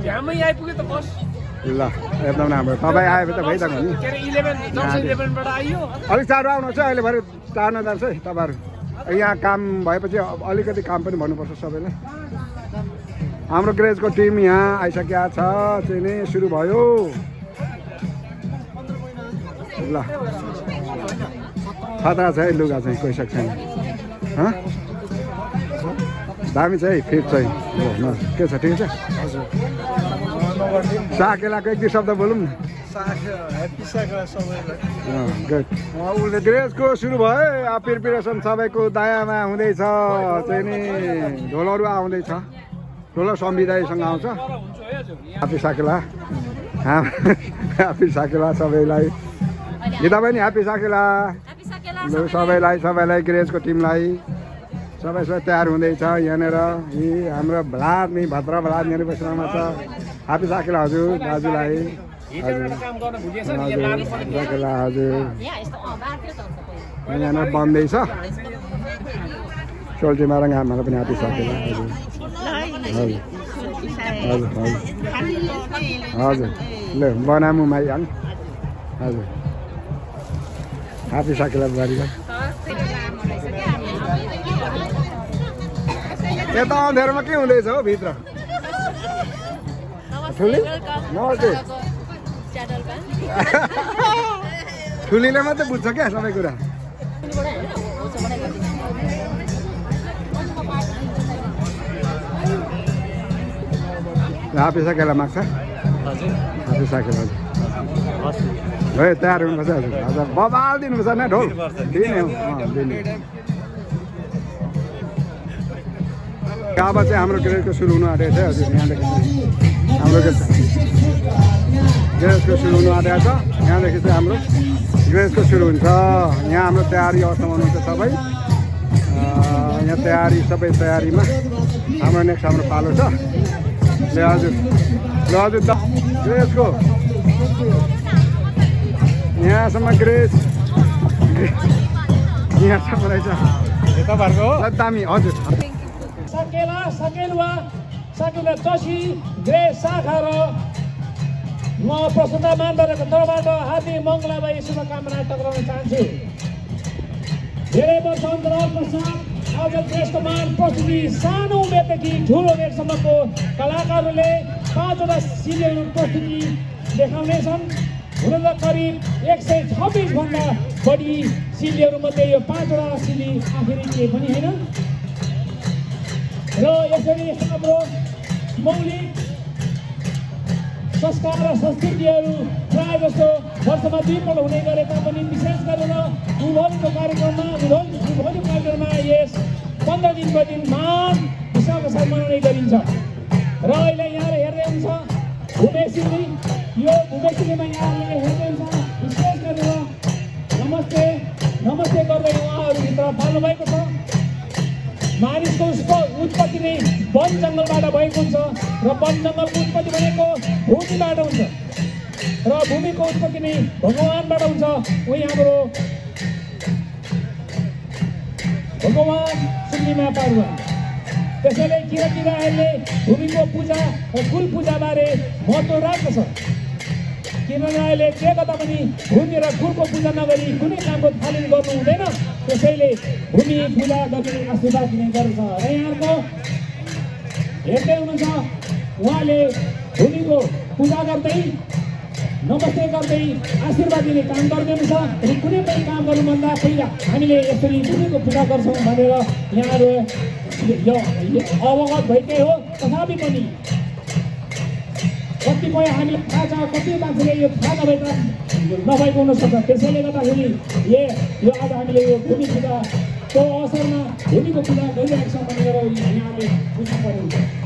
झ्यामै आइपुग्यो त बस ल एकदम राम्रो तपाईँ आएपछि त भइसक्यो नि के अरे 11 बाट आइयो अलिक चाँडो आउनुहोस् है अहिले भरे टार्न जान्छ है तपाईँहरू यहाँ काम भएपछि अलिकति काम पनि भन्नुपर्छ सबैलाई हाम्रो ग्रेजको टिम यहाँ आइसकेको छ चाहिँ नि सुरु भयो ल खतरा छ है लुगा चाहिँ कोही सक्छ दामी छ है फिट चाहिँ के छ ठिक छ साकेलाको एक दुई शब्द बोलौँ न ग्रेजको सुरु भयो प्रिपेरेसन सबैको दायाँमा हुँदैछ चाहिँ नि ढोलहरू आउँदैछ ढोलो सम्विदायसँग आउँछ ह्याप्पी साकेला ह्याप्पी साकेला सबैलाई गीता बहिनी ह्याप्पी साकेला सबैलाई ग्रेजको टिमलाई सबै तयार हुँदैछ यहाँनिर यी हाम्रो भ्लाद नि भद्र भ्लाद यहाँनिर बसिरहेको छ ह्याप्पी साकेला हजुर दाजुलाई साकेला हजुर यहाँनिर बन्दैछ चोल्टी मारङ आमाको पनि ह्याप्पी साकेला हजुर हजुर हजुर हजुर ल बनामु माइहाङ हजुर ह्याप्पी साकेला बुहारीलाई यता अँध्यारोमा के हुँदैछ हौ भित्र ठुली नमस्ते ठुलीले मात्रै बुझ्छ क्या सबै कुरा ह्याप्पी साकेला माग्छ ह्याप्पी साकेला है तयार हुनुपर्छ हजुर हजुर बबाल दिनुपर्छ न ढोल दिने हो दिने अब चाहिँ हाम्रो ग्रेजको सुरु हुनु आँटेको छ हजुर यहाँदेखि हाम्रो ग्रेजको सुरु हुनु आँटेको छ यहाँदेखि चाहिँ हाम्रो ग्रेजको सुरु हुन्छ यहाँ हाम्रो तयारी अवस्थामा हुनुहुन्छ सबै यहाँ तयारी सबै तयारीमा हाम्रो नेक्स्ट हाम्रो पालो छ ल हजुर ग्रेजको यहाँसम्म ग्रेज यहाँसम्म रहेछ तपाईँहरूको दामी हजुर सकेला चसी ग्रेज शाखा र म प्रसन्ना मान्दरको तर्फबाट हार्दिक मङ्गलमय शुभकामना टक्राउन चाहन्छु धेरै वर्ष अन्तराल पश्चात आज ग्रेजको मान प्रस्तुति सानो उमेरदेखि ठुलो उमेरसम्मको कलाकारहरूले 5वटा सिलीहरू प्रस्तुति देखाउनेछन् हुन त करिब 126 भन्दा बढी सिलीहरूमध्ये यो 5वटा सिली आखिरी केही पनि होइन र यसरी हाम्रो मौलिक संस्कार र संस्कृतिहरू प्रायः जस्तो वर्षमा 2 पल्ट हुने गरे तापनि विशेष गरेर उभोलिको कार्यक्रममा यस 15 दिनको दिन महान उत्साहका साथ मनाउने गरिन्छ र अहिले यहाँ हेर्दै हुन्छ भूमेसिली यो भूमेसिलीमा यहाँले हेर्दै हुन्छ विशेष गरेर नमस्ते गर्दै उहाँहरूभित्र पाल्नुभएको छ मानिसको उसको उत्पत्ति नै वन जङ्गलबाट भएको हुन्छ र वन जङ्गलको उत्पत्ति भनेको भूमिबाट हुन्छ र भूमिको उत्पत्ति नै भगवानबाट हुन्छ उही हाम्रो भगवान सुन्निमा पार्वती त्यसैले किराहरूले भूमिको पूजा र कुल पूजाबारे महत्त्व राख्दछ किराहरूले के गर्दा पनि भूमि र कुलको पूजा नगरी कुनै कामको थालनी गर्नु हुँदैन त्यसैले भूमि पूजा गर्ने आशीर्वाद दिने गर्छ र यहाँको हेर्दै हुनुहुन्छ उहाँले भूमिको पूजा गर्दै नमस्ते गर्दै आशीर्वाद दिने काम गर्दै हुनुहुन्छ र कुनै पनि काम गर्नुभन्दा पहिला हामीले यसरी भूमिको पूजा गर्छौँ भनेर यहाँहरू यो अवगत भएकै हो तथापि पनि कतिपय हामीलाई थाहा छ कति मान्छेले यो थाहा नभएको हुनसक्छ त्यसैले गर्दाखेरि यो आज हामीले यो भूमि पूजाको अवसरमा भूमिको पूजा गरिरहेको छ भनेर यहाँले बुझ्नु पर्यो